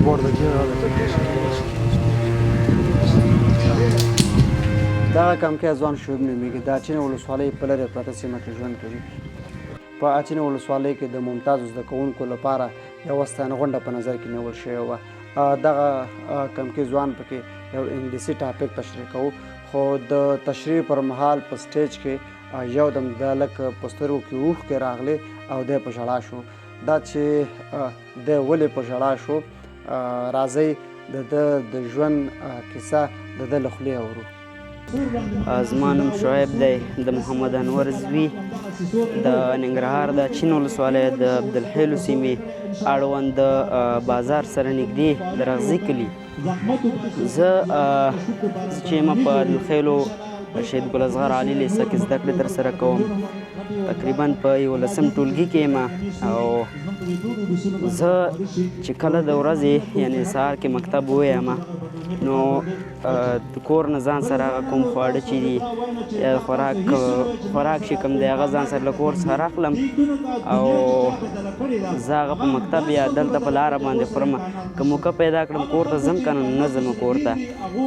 Guarda chi era. دغه کمکی ځوان شعیب نومېږي، د اچین ولسوالۍ په لرې پرته سیمه کې ژوند کوي. په اچین ولسوالۍ کې د ممتازو زده کوونکو لپاره یوه ستاینغونډه په نظر کې نیول شوې وه. دغه کمکی ځوان پکې یو انګلیسي topic تشریح کوو، خو د تشریح پر مهال په سټیج کې یو دم د هلک په سترګو کې اوښکې راغلې او دی په ژړا شو. دا چې دی ولې په ژړا شو، راځئ د ده د ژوند کیسه د ده له خولې اورو. زما نوم شعیب دی، د محمد انور زوی، د ننګرهار د اچین ولسوالۍ د عبدالحیلو سیمې اړوند د بازار سره نږدې د رغزي کلي. زه چې ما په عبدالخیلو شهید ګل اصغر عالي لیسه کې زده کړې ترسره کوم، تقریبا په 11 ټولګي کې یم. او زه چې کله د ورځې یعنې سهار کې مکتب ویم، نو د کور نه ځان سره هغه کوم خواړه چې دي یا خوراک چې کوم دی هغه ځان سره له کور څخه راخلم او زه هغه په مکتب یا دلته په لاره باندې خورم. که موقع پیدا کړم کور ته ځم، که نه نه ځم کور ته،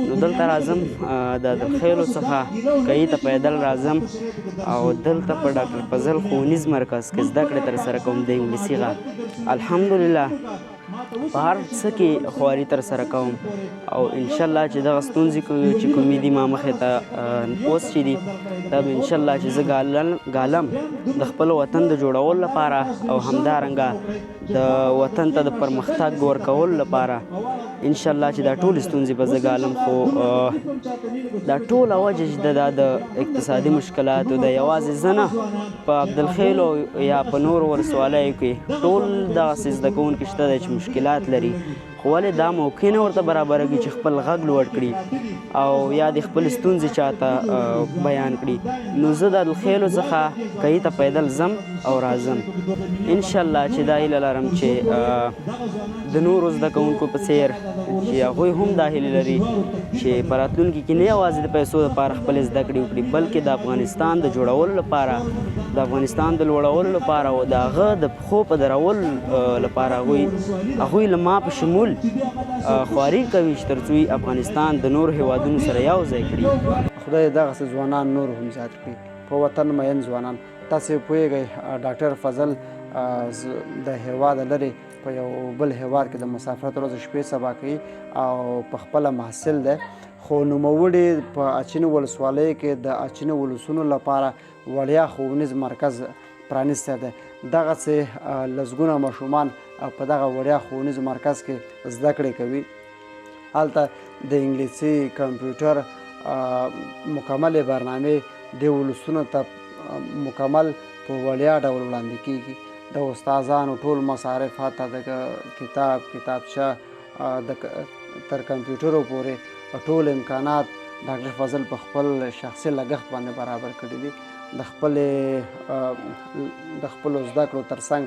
نو دلته راځم د عبدالخیلو څخه کهي ته پیدل راځم او دلته په ډاکټر فضل ښوونیز مرکز کې زده کړې ترسره کوم د انګلیسي غا. الحمدلله په هر څه کې خواري ترسره کوم او انشاءالله چې دغه ستونزې چې کومې دي ما مخې ته اوس چې دي، دا به انشاءالله چې زه ګالم د خپل وطن د جوړولو لپاره او همدارنګه د وطن ته د پرمختګ ورکولو لپاره انشاءالله چې دا ټولې ستونزې به زه ګالم. خو دا ټوله وجه چې دا د اقتصادي مشکلاتو ده، یوازې زه نه، په عبدالخیلو یا په نورو ولسوالیو کې ټول دغسې زده کوونکي شته دی چې مشکلات لري، خو ولې دا موقع نه ورته برابرېږي چې خپل غږ لوړ کړي او یا د خپلې ستونزې چاته بیان کړي. نو زه د عبدالخیلو څخه کهي ته پیدل ځم او راځم. انشاءالله چې دا هیله لرم چې د نورو زده کوونکو په څیر چې هغوی هم دا هیله لري چې په راتلونکي کې نه یوازې د پیسو لپاره خپلې زده کړې وکړي، بلکې د افغانستان د جوړولو لپاره، د افغانستان د لوړولو لپاره او د هغه د پښو په درولو لپاره هغوی له ما په شمول خواري کوي چې تر څو یې افغانستان د نورو هیوادونو سره یو ځای کړي. خدای دغسې ځوانان نور هم زیات کړي، په وطن مین ځوانان. تاسې پوهېږئ ډاکټر فضل د هېواده لرې په یو بل هېواد کې د مسافرت ورځې شپې سبا کوي او په خپله محصل دی، خو نوموړي په اچین ولسوالۍ کې د اچین ولسونو لپاره وړیا ښوونیز مرکز پرانیستی دی. دغسې لسګونه ماشومان په دغه وړیا ښوونیز مرکز کې زده کړې کوي. هلته د انګلیسي، کمپیوټر مکملې برنامې دې ولسونو ته مکمل په وړیا ډول وړاندې کیږي. د استادانو ټول مصارف، حتی د کتاب، کتابچه، تر کمپیوټرو پورې ټول امکانات ډاکټر فضل په خپل شخصي لګښت باندې برابر کړي دي. د خپلو زده کړو ترڅنګ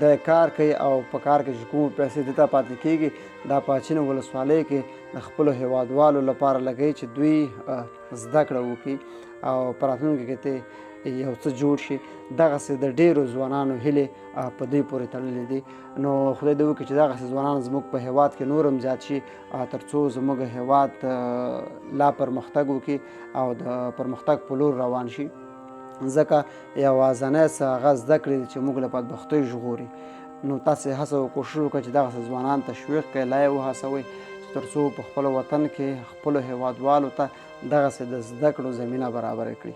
د کار کوي او په کار کې چې کومې پیسې ده ته پاتې کیږي دا په اچین ولسوالۍ کې د خپلو هیوادوالو لپاره لګوي چې دوی زده کړه وکړي او په راتلونکي کې ترې یو څه جوړ شي. دغسې د ډېرو ځوانانو هیلې په دوی پورې تړلې دي. نو خدای دې وکړي چې دغسې ځوانان زموږ په هیواد کې نور هم زیات شي تر څو زموږ هیواد لا پرمختګ وکړي او د پرمختګ په لور روان شي. ځکه یوازنی څه هغه زده کړې دي چې موږ له بدبختۍ ژغوري. نو تاسې هڅه او کوشش وکړئ چې دغسې ځوانان تشویق کړئ، لا یې وهڅوئ چې تر څو په خپل وطن کې خپلو هیوادوالو ته دغسې د زده کړو زمینه برابره کړي.